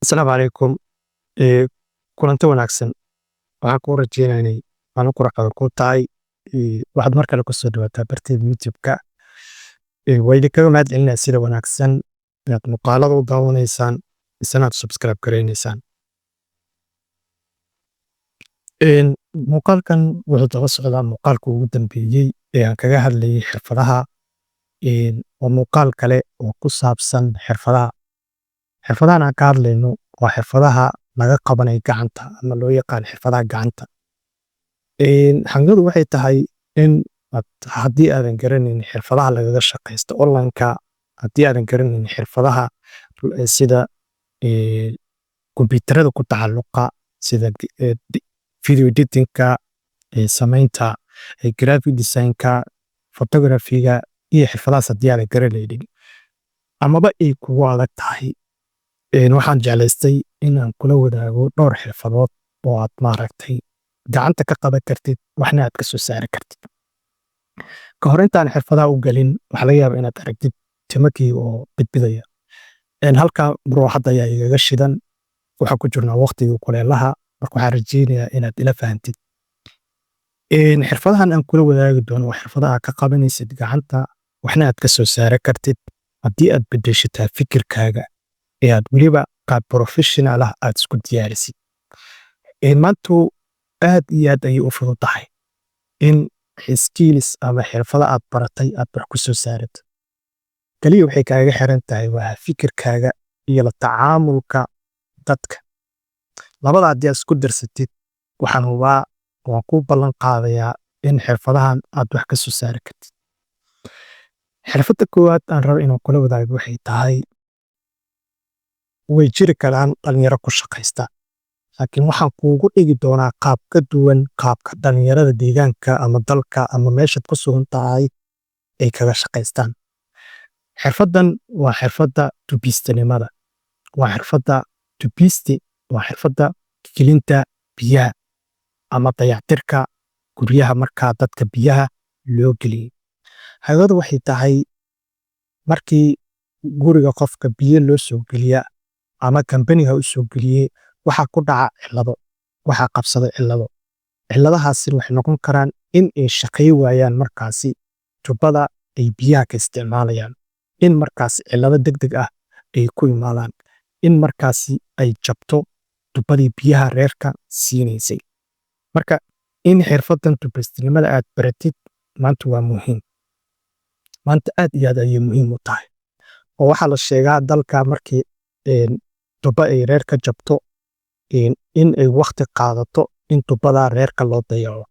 Asalaamu calaykum. Kulanti wanaagsan. Waxaan kuu rajeynayaa inay maalin qurux badan kuu tahay. Waxaad mar kale kusoo dhawaataa barteeda YouTube-ka. Waa idinkaga mahad celinayaa sida wanaagsan inaad muuqaalada u daawanaysaan isna aad subscribe gareynaysaan. Muuqaalkan wuxuu daba socdaa muuqaalka ugu dambeeyey ee aan kaga hadlayay xirfadaha. Waa muuqaal kale oo ku saabsan xirfadaha. Xirfadahan aan ka hadlayno waa xirfadaha laga qabanayo gacanta ama loo yaqaan xirfadaha gacanta. Xaqiiqadu waxay tahay in aad haddii aadan garanaynin xirfadaha lagaga shaqaysto online-ka, haddii aadan garanaynin xirfadaha sida kombiyuutarada ku tacalluqa, sida video editing-ka, samaynta graphic design-ka, photography-ga iyo xirfadahaas haddii aadan garanaynin amaba ay kugu adag tahay, waxaan jeclaystay in aan kula wadaago dhowr xirfadood oo aad maaragtay gacanta ka qaban kartid, waxna aad ka soo saari kartid. Ka hor intaan xirfadaha u gelin, waxaa laga yaabaa inaad aragtid timakii oo bidbidaya. Halkaa muraaxad ayaa igaga shidan. Waxaan ku jirnaa waqtigii kuleelaha, marka waxaan rajeynayaa inaad ila fahantid. Xirfadahan aan kula wadaagi doono waa xirfadaha ka qabanaysid gacanta, waxna aad ka soo saari kartid haddii aad beddeshataa fikirkaaga ee aad weliba qaab professional ah aad isku diyaarisid. Maantu aad iyo aad ayay u fududahay in skills ama xirfado aad baratay aad wax ku soo saarato. Kaliya waxay kaaga xiran tahay waa fikirkaaga iyo la tacaamulka dadka. Labada haddii aad isku darsatid, waxaan hubaa, waan kuu ballan qaadayaa in xirfadahan aad wax ka soo saari kartid. Xirfadda koowaad aan rabo inaan kula wadaago waxay tahay, way jiri karaan dhalinyaro ku shaqaysta, laakiin waxaan kuugu dhigi doonaa qaab ka duwan qaabka dhalinyarada deegaanka ama dalka ama meeshaad ku sugan tahay ay kaga shaqaystaan. Xirfaddan waa xirfadda tubiistanimada. Waa xirfadda tubiisti, waa xirfadda gelinta biyaha ama dayactirka guryaha markaa dadka biyaha loo geliyo. Xaqiiqadu waxay tahay, markii guriga qofka biyo loo soo geliya ama kambaniga u soo geliyey, waxaa ku dhaca cillado, waxaa qabsada cillado. Cilladahaasina waxay noqon karaan in ay shaqay waayaan markaasi tubada ay biyaha ka isticmaalayaan, in markaasi cillado degdeg ah ay ku imaadaan, in markaasi ay jabto tubadii biyaha reerka siinaysay. Marka in xirfaddan tubiistinimada aad baratid maanta waa muhiim. Maanta aad iyo aad ayay muhiim u tahay. Oo waxaa la sheegaa dalka markii tuba ay reer ka jabto in ay waqti qaadato in tubada reerka loo dayaco,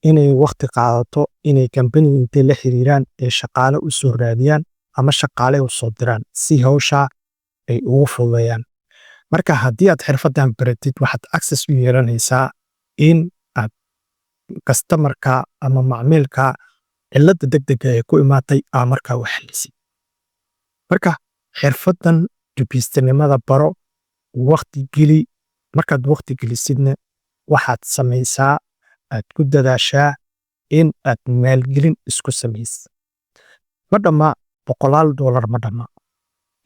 inay waqti qaadato inay kambaniga intay la xiriiraan ee shaqaale u soo raadiyaan ama shaqaale u soo diraan si hawsha ay ugu fududeeyaan. Marka haddii aad xirfaddan baratid, waxaad access u yeelanaysaa in aad customer-ka ama macmiilka cilladda degdega ee ku imaatay aa markaa u xallisid. Marka xirfaddan tubiistanimada baro, waqti geli. Markaad waqti gelisidna, waxaad samaysaa, aad ku dadaashaa in aad maalgelin isku samaysid. Ma dhamma boqolaal doolar, ma dhamma.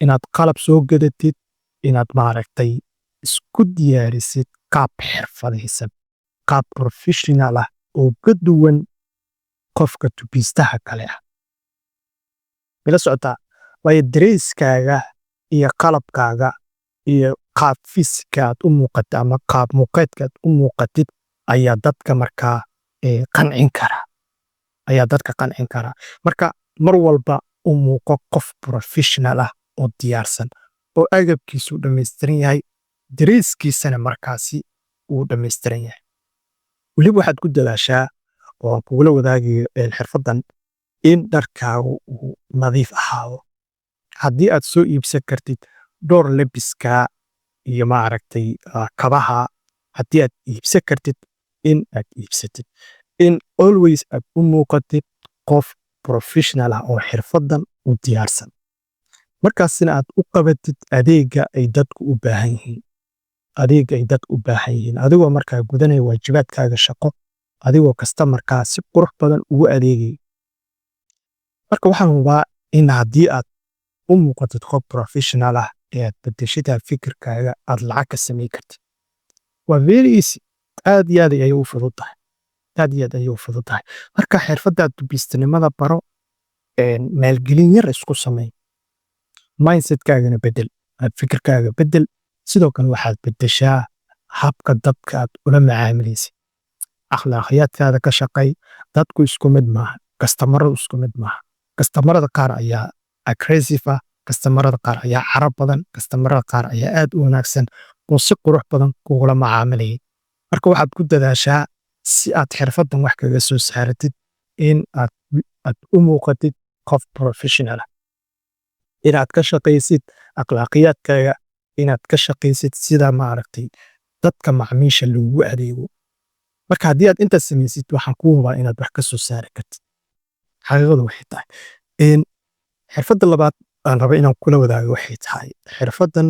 Inaad qalab soo gadatid, inaad maaragtay isku diyaarisid qaab xirfadaysan, qaab professional ah oo ka duwan qofka tubiistaha kale ah. Mila socotaa? Waayo, dareyskaaga iyo qalabkaaga iyo qaab physical aad u muuqatid ama qaab muuqeedka aad u muuqatid ayaa dadka markaa qancin kara, ayaa dadka qancin kara. Marka mar walba u muuqo qof professional ah oo diyaarsan oo agabkiisu dhammaystiran yahay, dareyskiisana markaasi uu dhammaystiran yahay. Weliba waxaad ku dadaashaa oo aan kugula wadaagayo xirfaddan in dharkaagu uu nadiif ahaado. Haddii aad soo iibsan kartid dhowr lebiska iyo maaragtay kabaha, haddii aad iibsan kartid, in aad iibsatid, in always aad u muuqatid qof professional ah oo xirfaddan u diyaarsan, markaasina aad u qabatid adeegga ay dadku u baahan yihiin, adeegga ay dadku u baahan yihiin, adigoo markaa gudanaya waajibaadkaaga shaqo, adigoo customer-kaa si qurux badan ugu adeegaya. Marka waxaan hubaa in haddii aad u muuqatid qof professional ah ee aad bedeshida fikirkaaga aad lacag ka samey kartid. Waa very easy, aad iyo aad ayay u fudud tahay, aad iyo aad ayay u fudud tahay. Marka xirfadda tubistanimada baro, maalgelin yar isku samey, mindsetkaagana bedel, fikirkaaga bedel. Sidoo kale waxaad bedeshaa habka dadka aad ula macaamilaysid, akhlaaqiyaadkaada ka shaqay. Dadku isku mid maaha, customeradu isku mid maaha. Customerada qaar ayaa aggressive ah, customerada qaar ayaa carab badan, customerada qaar ayaa aad u wanaagsan oo si qurux badan kugula macaamilayay. Marka waxaad ku dadaashaa si aad xirfaddan wax kaga soo saaratid in aad u muuqatid qof professional ah, inaad ka shaqaysid akhlaaqiyaadkaaga, inaad ka shaqaysid sida, maaragtay, dadka macmiisha loogu adeego. Marka haddii aad intaas samaysid, waxaan kuu hubaa inaad wax ka soo saari kartid. Xaqiiqadu waxay tahay xirfadda labaad aan raba inaan kula wadaago waxay tahay xirfaddan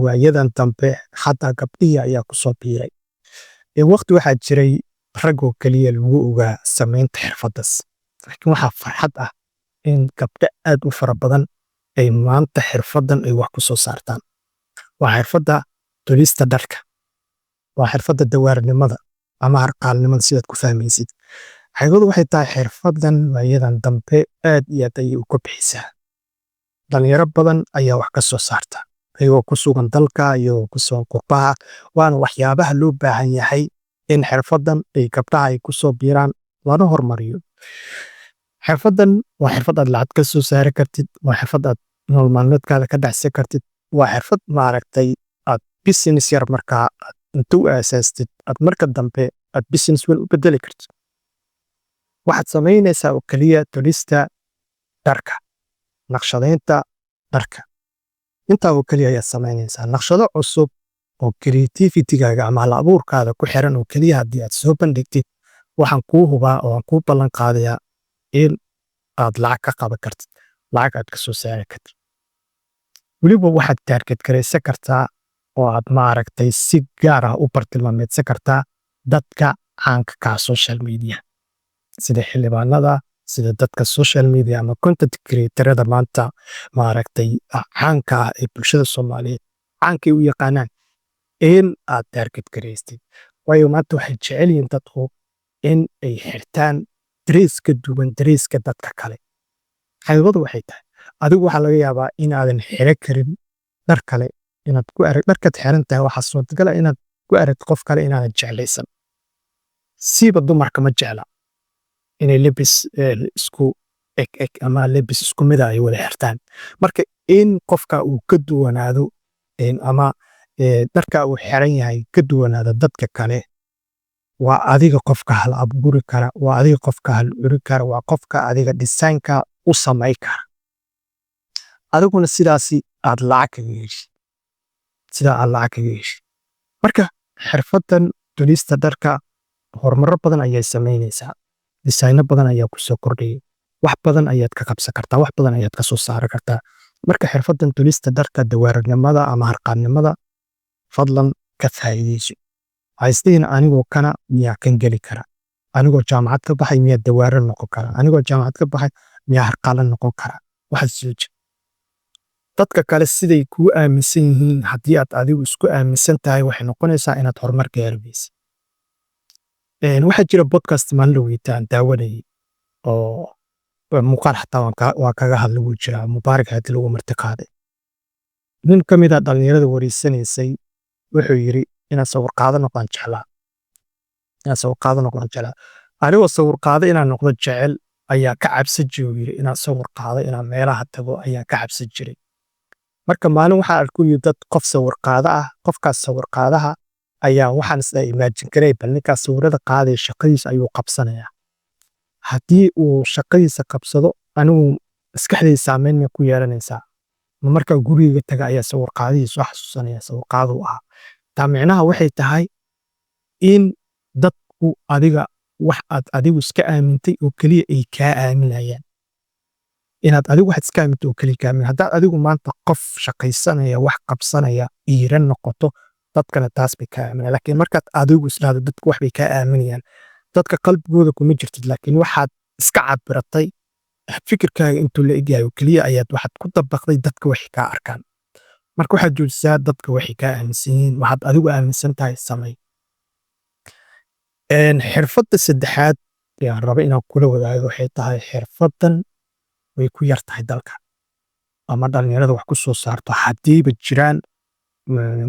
waayadan dambe xataa gabdhihii ayaa ku soo biiray. Waqti waxaa jiray rag oo keliya lagu ogaa samaynta xirfaddas, laakiin waxaa farxad ah in gabdho aad u fara badan ay maanta xirfaddan ay wax ku soo saartaan. Waa xirfadda tolista dharka, waa xirfadda dawaarnimada ama harqaannimada, sidaad ku fahmaysid. Xaqiiqadu waxay tahay xirfaddan waayadan dambe aad iyo aad ayay u kobcisaa. Dhalinyaro badan ayaa wax ka soo saarta ayagoo ku sugan dalka, iyagoo ku sugan qurbaha. Waana waxyaabaha loo baahan yahay in xirfaddan ay gabdhaha ay ku soo biiraan lana hormariyo. Xirfaddan waa xirfad aad lacag ka soo saari kartid, waa xirfad aad nolol maalmeedkaada ka dhacsan kartid, waa xirfad, maaragtay, aad business yar markaa aad inta u aasaastid aad marka dambe aad business weyn u bedeli kartid. Waxaad samaynaysaa oo keliya tolista dharka, naqshadaynta dharka, intaa oo keliya ayaad samaynaysaa. Naqshado cusub oo creativity-gaaga ama hal abuurkaada ku xiran oo keliya haddii aad soo bandhigtid, waxaan kuu hubaa oo aan kuu ballan qaadayaa in aad lacag ka qaban kartid, lacag aad ka soo saari kartid. Weliba waxaad target garaysan kartaa oo aad, maaragtay, si gaar ah u bartilmaameedsan kartaa dadka caanka ka ah social media, sida xildhibaanada, sida dadka social media ama content creatorada maanta, maaragtay, caanka ah ee bulshada Soomaaliyeed caankay u yaqaanaan, in aad target garaystid. Waayo, maanta waxay jecel yihiin dadku in ay xirtaan darees ka duwan dareeska dadka kale. Xaqiiqadu waxay tahay adigu waxaa laga yaabaa inaadan xiran karin dhar kale inaad ku arag dharkaad xiran tahay. Waxaa suurtagal ah inaad ku aragtid qof kale inaadan jeclaysan. Siiba dumarka ma jecla inay lebis isku eg eg ama lebis isku mid ah ay wada xirtaan. Marka in qofka uu ka duwanaado ama dharka uu xiran yahay ka duwanaado dadka kale, waa adiga qofka hal abuuri kara, waa adiga qofka hal uri kara, waa qofka adiga design-ka u samay kara, adiguna sidaasi aad lacag kaga heshid, sidaa aad lacag kaga heshid. Marka xirfaddan tolista dharka horumaro badan ayay samaynaysaa, designo badan ayaa ku soo kordhayay, wax badan ayaad ka qabsan kartaa, wax badan ayaad ka soo saari kartaa. Marka xirfaddan tolista dharka, dawaaranimada ama harqaannimada, fadlan ka faa'iidayso. Ha isdhihin, "Anigoo kana miyaa kan geli kara? Anigoo jaamacad ka baxay miyaa dawaaro noqon kara? Anigoo jaamacad ka baxay miyaa harqaanle noqon kara?" Waxaas jooji. Dadka kale siday kuu aaminsan yihiin haddii aad adigu isku aaminsan tahay, waxay noqonaysaa inaad horumar gaari weysid. Waxaa jira podcast maalin dhaweyta aan daawanayay oo muuqaal xataa waan kaga hadlay wuu jiraa. Mubaarak Haadi lagu marti qaaday. Nin ka mid ah dhalinyarada wareysanaysay wuxuu yiri, "Inaan sawir qaado noqdaan jeclaa, inaan sawir qaado noqdaan jeclaa. Anigoo sawir qaado inaan noqdo jecel ayaa ka cabsan jiray," uu yiri. "Inaan sawir qaado, inaan meelaha tago ayaan ka cabsan jiray. Marka maalin waxaan arkay," yiri, "dad qof sawir qaado ah. Qofkaas sawir qaadaha ayaa waxaan is imagine garay, bal ninkaas sawirada qaadaya shaqadiisa ayuu qabsanayaa. Haddii uu shaqadiisa qabsado, anigu maskaxdayda saameyn ma ku yeelanaysaa? Ma markaa guriga taga ayaa sawir qaadihii soo xasuusanaya sawir qaaduu ahaa?" Taa micnaha waxay tahay in dadku adiga wax aad adigu iska aamintay oo keliya ay kaa aaminayaan, inaad adigu waxaad iska aamintay oo keliya kaa aaminayaan. Haddaad adigu maanta qof shaqaysanaya, wax qabsanaya, dhiiran noqoto, dadkana taas bay kaa aaminayaan. Laakiin markaad adigu isdhahdo dadku wax bay kaa aaminayaan, dadka qalbigooda kuma jirtid, laakiin waxaad iska cabiratay fikirkaaga intuu la egyahay oo keliya ayaad waxaad ku dabaqday dadka waxay kaa arkaan. Marka waxaad joojisaa dadka waxay kaa aaminsan yihiin, waxaad adigu aaminsan tahay samey. Xirfadda saddexaad ee aan rabo inaan kula wadaago waxay tahay, xirfaddan way ku yar tahay dalka ama dhalinyarada wax ku soo saarto. Haddiiba jiraan,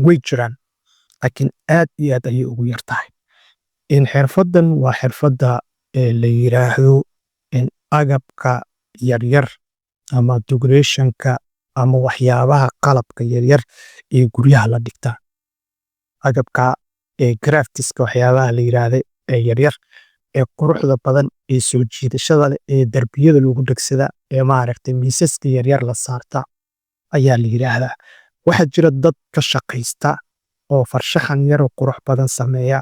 way jiraan, laakiin aad iyo aad ayay ugu yar tahay. In xirfaddan waa xirfadda la yiraahdo in agabka yaryar ama decorationka ama waxyaabaha qalabka yaryar ee guryaha la dhigta, agabka ee craftiska, waxyaabaha la yiraahdo ee yaryar ee quruxda badan ee soo jiidashada leh ee darbiyada lagu dhegsada ee, maaragtay, miisaska yaryar la saarta ayaa la yiraahdaa. Waxaa jira dad ka shaqaysta oo farshaxan yar oo qurux badan sameeya,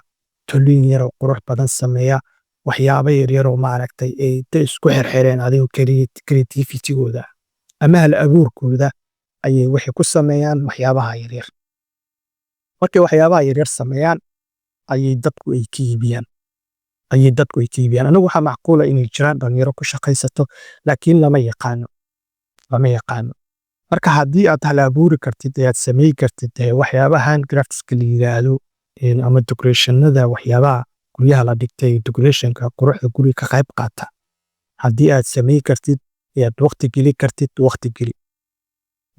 tolliin yar oo qurux badan sameeya, waxyaabo yaryar oo, maaragtay, ay inta isku xirxireen adigo creativity-gooda ama hal abuurkooda ayay waxay ku sameeyaan waxyaabaha yaryar. Markay waxyaabaha yaryar sameeyaan ayay dadku ay ka iibiyaan ayay dadku ay ka iibiyaan. Anigu waxaa macquula inay jiraan dhalinyaro ku shaqaysato, laakiin lama yaqaano, lama yaqaano. Marka haddii aad hal abuuri kartid ee aad samey kartid waxyaabahan crafts-ka la yiraahdo ama decorationada, waxyaabaha guryaha la dhigtay, decorationka, quruxda guriga ka qayb qaata, haddii aad samey kartid ee aad waqti geli kartid, waqti geli.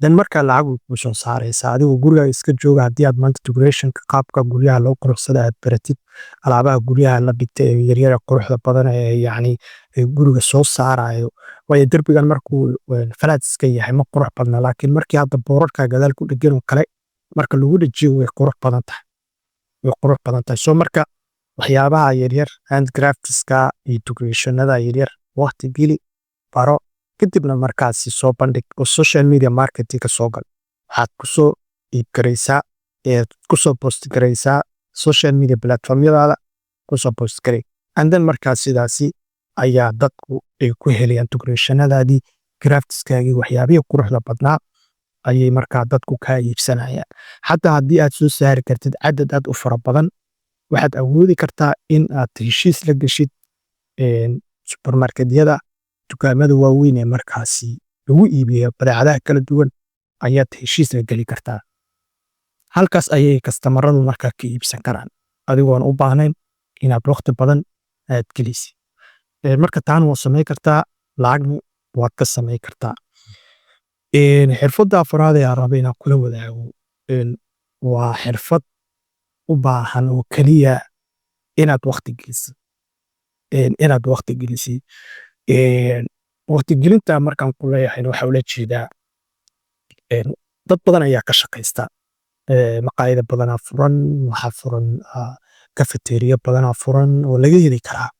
Dan markaa lacag way kuu soo saaraysaa adigoo gurigaaga iska jooga. Haddii aad maanta decorationka, qaabka guryaha loo quruxsada aad baratid, alaabaha guryaha la dhigtay ee yaryar ee quruxda badan ee yacni guriga soo saarayo. Waayo, derbigan markuu flat iska yahay ma qurux badna, laakiin markii hadda boorarka gadaal ku dhegan oo kale marka lagu dhejiyo, way qurux badan tahay, way qurux badan tahay. So marka waxyaabaha yaryar, handcraftiska iyo decorationada yaryar, waqti geli, baro, kadibna markaasi soo bandhig oo social media marketing ka soo gal. Waxaad kusoo iib garaysaa eed kusoo post garaysaa social media platformyadaada, kusoo post garay, and then markaas sidaasi ayaa dadku ay ku helayaan decorationadaadii, craftiskaagii, waxyaabihii quruxda badnaa ayay markaa dadku kaa iibsanayaan. Xataa haddii aad soo saari kartid cadad aad u fara badan, waxaad awoodi kartaa in aad heshiis la geshid supermarketyada, dukaamada waaweyn ee markaasi lagu iibiyo badeecadaha kala duwan ayaad heshiis la geli kartaa. Halkaas ayay customeradu markaa ka iibsan karaan adigoon u baahnayn inaad waqti badan aad gelisid. Marka taana waad samayn kartaa, lacagna waad ka samayn kartaa. Xirfadda afraad ee aan rabo inaan kula wadaago waa xirfad u baahan oo keliya inaad waqti gelisid, inaad waqti gelisid. Waqti gelinta markaan ku leeyahayna waxaa ula jeedaa dad badan ayaa ka shaqaysta. Maqaayado badanaa furan, waxaa furan cafeteria badanaa furan oo laga heli karaa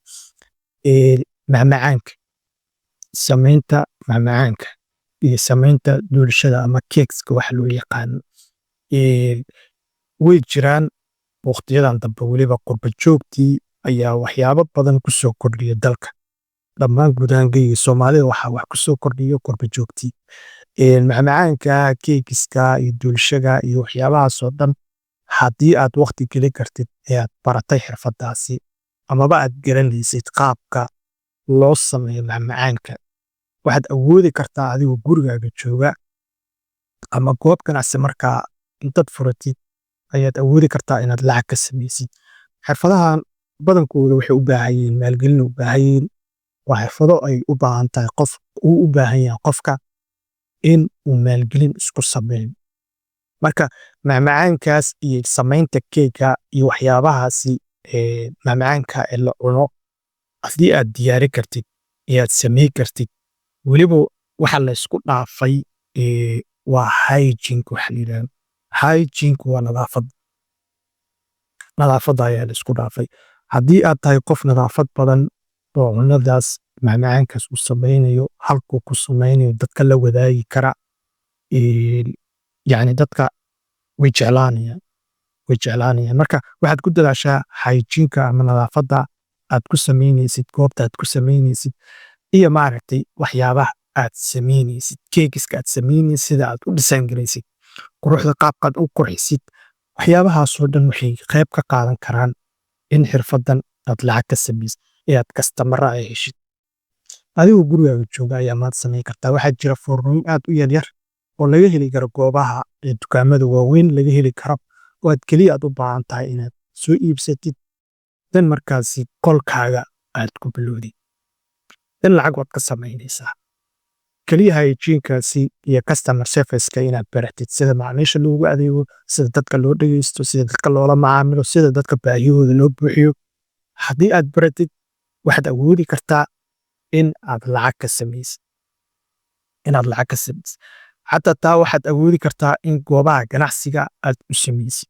macmacaanka, samaynta macmacaanka iyo samaynta doolshada ama cakeska waxa loo yaqaano. Way jiraan waqtiyadan dambe, weliba qurba joogtii ayaa waxyaabo badan ku soo kordhiya dalka. Dhammaan guud ahaan geyiga Soomaalida waxaa wax ku soo kordhiyo qurba joogtii. Macmacaanka, cakeska iyo doolshada iyo waxyaabahaas oo dhan, haddii aad waqti gelin kartid ee aad baratay xirfadaasi amaba aad garanaysid qaabka loo sameeyo macmacaanka, waxaad awoodi kartaa adigoo gurigaaga jooga ama goob ganacsi markaa intaad furatid ayaad awoodi kartaa inaad lacag ka samaysid. Xirfadahan badankooda waxay u baahan yihiin maalgelin u baahan yihiin. Waa xirfado ay u baahan tahay qof uu u baahan yahay qofka in uu maalgelin isku sameeyo. Marka macmacaankaas iyo samaynta keega iyo waxyaabahaasi macmacaanka ee la cuno, haddii aad diyaari kartid iyo aad samey kartid, weliba waxa la isku dhaafay waa hygiene waxa la yiraahdo. Hygiene waa nadaafad. Nadaafadda ayaa la isku dhaafay. Haddii aad tahay qof nadaafad badan oo cunadaas macmacaankaas uu sameynayo, halkuu ku sameynayo dadka la wadaagi kara, yacni dadka way jeclaanayaan, way jeclaanayaan. Marka waxaad ku dadaashaa hygiene-ka ama nadaafadda aad ku sameynaysid, goobta aad ku sameynaysid iyo, maaragtay, waxyaabaha aad sameynaysid, cakeska aad sameynaysid, sida aad u design garaysid, quruxda qaabkaad u qurxisid. Waxyaabahaasoo dhan waxay qayb ka qaadan karaan in xirfaddan aad lacag ka samaysid ee aad customero ay heshid. Adigoo gurigaaga jooga ayaa maanta samayn kartaa. Waxaa jira foornooyin aad u yaryar. Oo laga heli karo goobaha ee dukaamada waaweyn laga heli karo, oo aad keliya aad u baahan tahay inaad soo iibsatid, dan markaasi qolkaaga aad ku bilowdid, dan lacag waad ka samaynaysaa. Keliya hygiene-kaasi iyo customer service-ka inaad baratid, sida macaamiisha loogu adeego, sida dadka loo dhegeysto, sida dadka loola macaamilo, sida dadka baahiyahooda loo buuxiyo, haddii aad baratid, waxaad awoodi kartaa in aad lacag ka samaysid, inaad lacag ka samaysid. Xataa taa waxaad awoodi kartaa in goobaha ganacsiga aad u samaysid,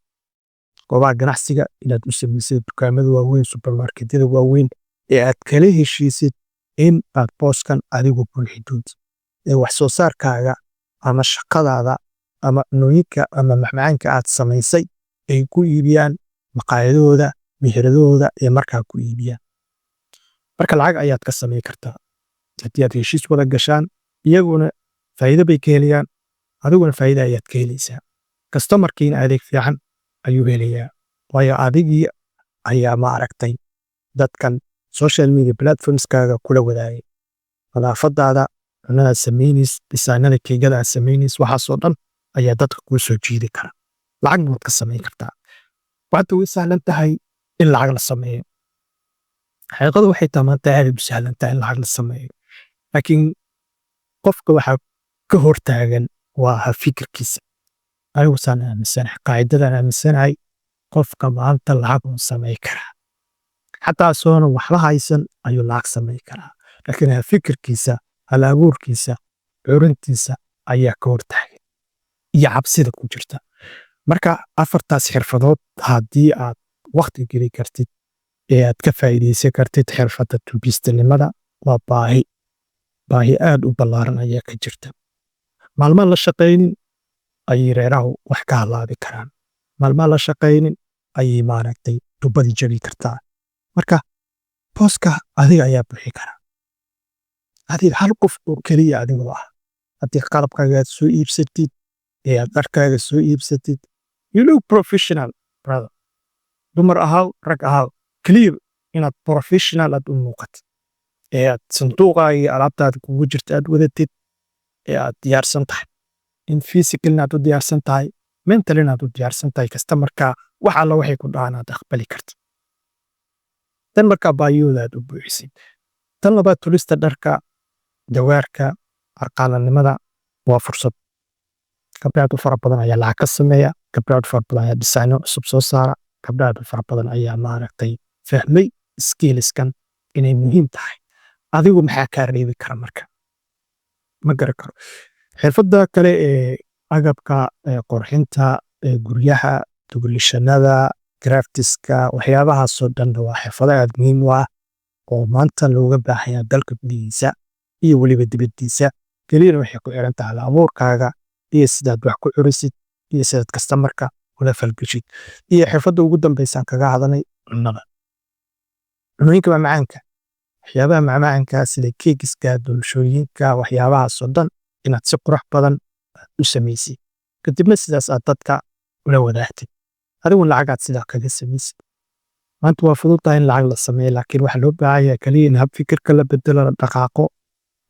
goobaha ganacsiga inaad u samaysid, dukaamada waaweyn, supermarketyada waaweyn, ee aad kala heshiisid in aad booskan adigu buuxi doontid, ee wax soo saarkaaga ama shaqadaada ama cunooyinka ama macmacaanka aad samaysay ay ku iibiyaan maqaayadahooda, meheradahooda ee markaa ku iibiyaan. Marka lacag ayaad ka samayn kartaa haddii aad heshiis wada gashaan. Iyaguna faa'iido bay ka helayaan, adiguna faa'iido ayaad ka helaysaa. Customerkiina adeeg fiican ayuu helayaa, waayo adigii ayaa, ma aragtay, dadkan social media platformskaaga kula wadaagay nadaafadaada, cunadaad samaynays, designada keegada aad samaynays. Waxaasoo dhan ayaa dadka kuu soo jiidi kara, lacagna waad ka samayn kartaa. Waxaad way sahlan tahay in lacag la sameeyo. Xaqiiqadu waxay tahay, maanta aad u sahlan tahay in lacag la sameeyo, laakiin qofka waxaa ka hortaagan waa ha fikirkiisa. Anigu saan aaminsanahay, qaacidadan aaminsanahay, qofka maanta lacag uu samey karaa xataa asoona waxba haysan ayuu lacag samey karaa, laakiin ha fikirkiisa, hal abuurkiisa, curintiisa ayaa ka hortaagan iyo cabsida ku jirta. Marka afartaas xirfadood haddii aad waqti geli kartid ee aad ka faa'iidaysan kartid, xirfadda tubistanimada waa baahi, baahi aad u ballaaran ayaa ka jirta. Maalmaan la shaqaynin ayay reerahu wax ka halaabi karaan, maalmaan la shaqaynin ayay, maaragtay, tubadii jabi kartaa. Marka booska adiga ayaa buuxi karaa, adiga hal qof oo keliya adigoo ah. Haddii qalabkaaga aad soo iibsatid ee aad dharkaaga soo iibsatid, you look professional, brother. Dumar ahaw, rag ahaw, keliya inaad professional aad u muuqatid ee aad sanduuqaaga iyo alaabtaada kugu jirta aad wadatid ee aad diyaarsan tahay, in physical inaad u diyaarsan tahay, mental inaad u diyaarsan tahay, customerka wax alla waxay ku dhahaan aad aqbali karta, tan markaa baayooda aad u buuxisid. Tan labaad, tulista dharka, dawaarka, harqaalanimada waa fursad. Gabdho aad u fara badan ayaa lacag ka sameeya, gabdho aad u fara badan ayaa designo cusub soo saara, gabdho aad u fara badan ayaa, maaragtay, fahmay skillskan inay muhiim tahay. Adigu maxaa kaa reebi kara? Marka ma garan karo. Xirfadda kale ee agabka qurxinta guryaha, dugulishanada, craftiska, waxyaabahaasoo dhan waa xirfado aad muhiim u ah oo maanta looga baahan yahay dalka gudihiisa iyo weliba dibaddiisa. Keliyana waxay ku xiran tahay hal abuurkaaga iyo sidaad wax ku curisid iyo sidaad customerka ula falgeshid. Iyo xirfadda ugu dambeysaan kaga hadalnay, cunnada, cunooyinka macmacaanka, waxyaabaha macmacaanka sida keegiska, doolshooyinka, waxyaabahaasoo dhan inaad si qurux badan u samaysid, kadibna sidaas aad dadka ula wadaagtid, adigu lacagaad sidaa kaga samaysid. Maanta waa fududahay in lacag la sameeyo, laakiin waxaa loo baahan yahay kaliya in hab fikirka la bedelo, la dhaqaaqo,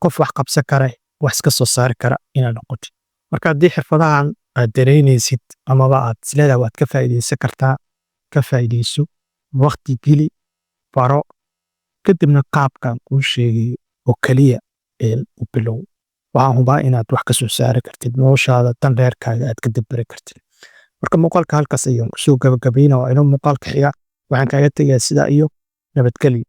qof wax qabsan kara, wax iska soo saari kara inaad noqotid. Marka haddii xirfadahan aad dareynaysid amaba aad isleedahay waad ka faa'iidaysan kartaa, ka faa'iidayso, waqti geli, baro, kadibna qaabkan kuu sheegay oo keliya ee u bilow. Waxaan hubaa inaad wax ka soo saari kartid noloshaada, tan reerkaaga aad ka dabari kartid. Marka muuqaalka halkaas ayaan kusoo gabagabayna. Waa inoo muuqaalka xiga. Waxaan kaaga tegayaa sidaa iyo nabadgelyo.